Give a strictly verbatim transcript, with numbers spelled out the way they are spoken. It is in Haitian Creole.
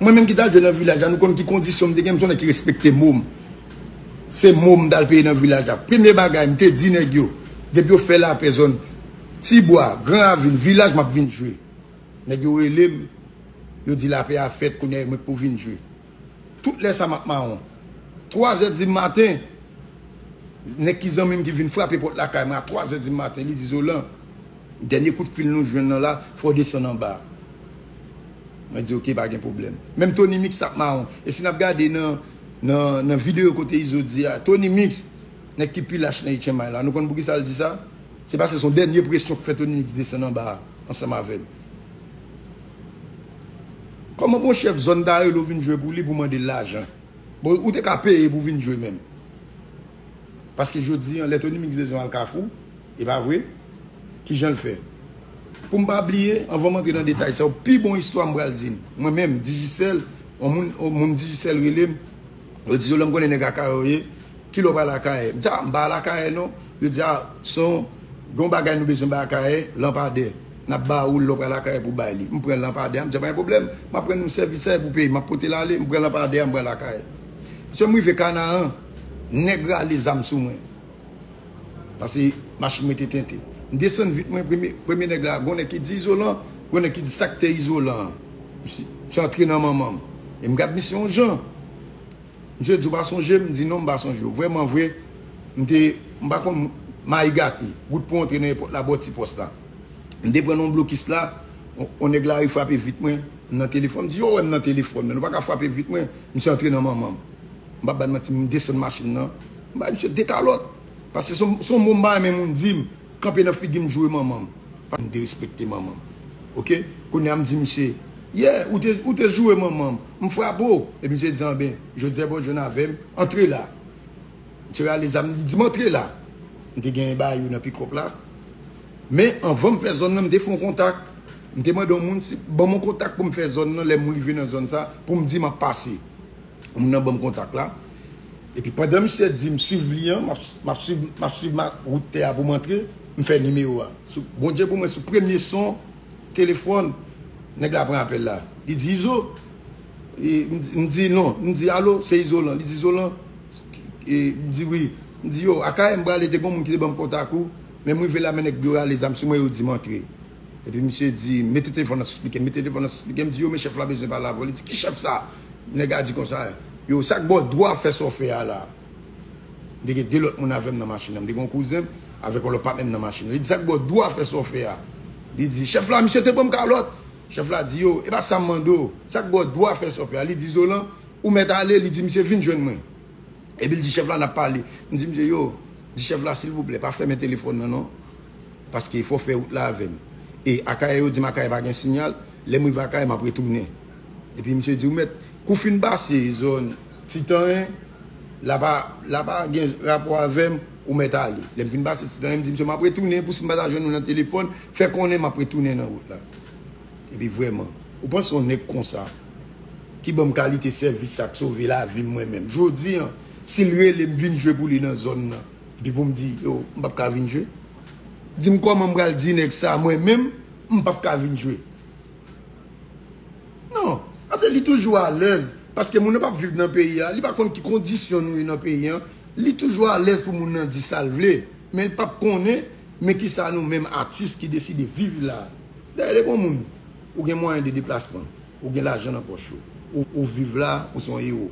Mwen menm ki t al jwe nan vilaj la, nou konn ki kondisyon m te gen, m se yon nèg ki respekte mo m. Se mo m t al peye nan vilaj la. Premye bagay, m te di nèg yo, depi yo fè lapè zòn Tibwa, Gran Ravin, vilaj, m ap vin jwe. Nèg yo rele m, yo di lapè a fèt, kounye a e mwen k pou vin jwe. Tout lè sa m ap mawon. Twa zè di maten, nèg ki zanmi m ki vin frape pòt lakay mwen a twa zè di maten, li di, Zolan, dènye kout fil nou jwenn nan la, fò w desann anba a. Mwen di, oke, pa gen pwoblèm. Menm Tony Mix t ap mawon. E si n ap gade nan, nan, nan videyo kote Izo di a, Tony Mix, nèg ki pi lach nan H M I la, nou konn poukisa l di sa? Se paske se yon dènye presyon k fè Tony Mix desann anba a, ansanm avè l. Kòman pou yon chèf zòn ta rele w vin jwe pou li pou mande l lajan? Bon, ou te ka peye pou vin jwe menm. Paske jodi an, lè Tony Mix bezwen al Kafou, e pa vre? Kijan l fè? Pou m pa bliye, anvan m antre nan detay sa yo, pi bon istwa m pral di n. Mwen menm, Digicel, yon moun, yon moun Digicel rele m, yo di, Zolan, m konnen nèg Akayè w ye, kilè w pral Akayè? M di, a, m pa al Akayè non. Yo di, a, se yon, gen yon bagay nou bezwen bay Akayè, lanpadè. N ap ba ou l lè w pral Akayè pou bay li. M pran lanpadè a, m di, pa gen pwoblèm. M ap rann ou sèvis sa e pou peyi m, m ap pote l ale, m pran lanpadè a, m pral Akayè. Misye, m rive Kanaran, nèg rale zam sou mwen. Paske machin mwen te tente. M desann vit mwen, premye, premye nèg la, gon nèg ki di izolan, gon nèg ki di sa k te izolan an. Misye, misye antre nan manman m. E m gad misye yon jan. Misye di, ou pa sonje m? M di, non, m pa sonje w. Vrèman vre, m te, m pa konn mayi gate. Wout pou antre nan èpòt la, bò ti pòs la. M te pran nan yon blokis la, on, on nèg lari frape vit mwen, m nan telefòn. M di, yo wè m nan telefòn, men nou pa ka frape vit mwen. Misye antre nan manman m. M p ap ba n manti, m desann machin nan. M bay misye de kalòt. Paske se yon, se yon mo m pa renmen moun di m, kanpe nan figi m joure manman m. Pa m derespekte manman m. Oke? Kounye a m di misye, yeah, ou te, ou te joure manman m. M frape w. Epi misye di, anben, jodi a pou w jwenn avè m, antre la. Misye rale zam, li di m antre la. M te genyen bayo nan pikòp la. Men anvan m fè zòn nan, m te fè yon kontak. M te mande yon moun si, ban m yon kontak pou m fè zòn nan, lè m rive nan zòn sa, pou m di m ap pase. Moun nan ban m kontak la. Epi pandan misye di m swiv li an, m ap, m ap swiv, m ap swiv ma, wout tè a pou m antre, m fè nimewo a. Sou, Bondye pou mwen, sou premye son telefòn, nèg la pran apèl la. Li di, Izo. E, m di, m di, non. M di, alo, se Izolan. Li di, Izolan. E, m di, wi. M di, yo, Akayè m prale, te gen moun ki te ban m kontak ou. Men m rive la, men nèg yo rale zam sou mwen, yo di m antre. Epi misye di, mete telefòn nan sou spikè, mete telefòn nan sou spikè. M di, yo, men chèf la bezwen pale avè w. Li di, ki chèf sa? Nèg la di konsa, yo, sa k ba w dwa fè sa w fè a la? M te gen de lòt moun avè m nan machin nan. M te gen yon kouzen m avèk yon lòt patnè m nan machin nan. Li di, sa k ba w dwa fè sa w fè a? Li di, chèf la, misye te ban m kalòt. Chèf la di, yo, e pa sa m mande w. Sa k ba w dwa fè sa w fè a? Li di, Zolan, ou mèt ale. Li di, misye vin jwenn mwen. Epi l di chèf la, n ap pale. M di misye, yo, di chèf la, silvouplè, pa fèmen telefòn nan non. Paske fò w fè wout la avè m. E Akayè, yo di m Akayè pa gen siyal. Lè m rive Akayè, m ap retounen. Epi misye di, ou mèt, kou w fin pase zòn Titanyen, la pa, la pa gen rapò avè m, ou mèt ale. Lè m fin pase Titanyen, m di misye, m ap retounen, pou si m pa ta jwenn ou nan telefòn, fè konnen m ap retounen nan wout la. Epi vrèman, ou panse yon nèg konsa, ki ban m kalite sèvis sa k sove lavi m mwen menm. Jodi an, si l rele m vin jwe pou li nan zòn nan, epi pou m di, yo, m p ap ka vin jwe. Di m kòman m pral di nèg sa, mwen menm, m p ap ka vin jwe. Non, sa vle di li toujou alèz, paske moun nan p ap viv nan peyi a, li pa konn ki kondisyon nou ye nan peyi an, li toujou alèz pou moun nan di sa l vle, men li p ap konnen, men kisa nou menm atis ki deside viv la. Dayè, depi yon moun, ou gen mwayen de deplasman, ou gen lajan nan pòch ou, ou, ou viv la, ou se yon ewo.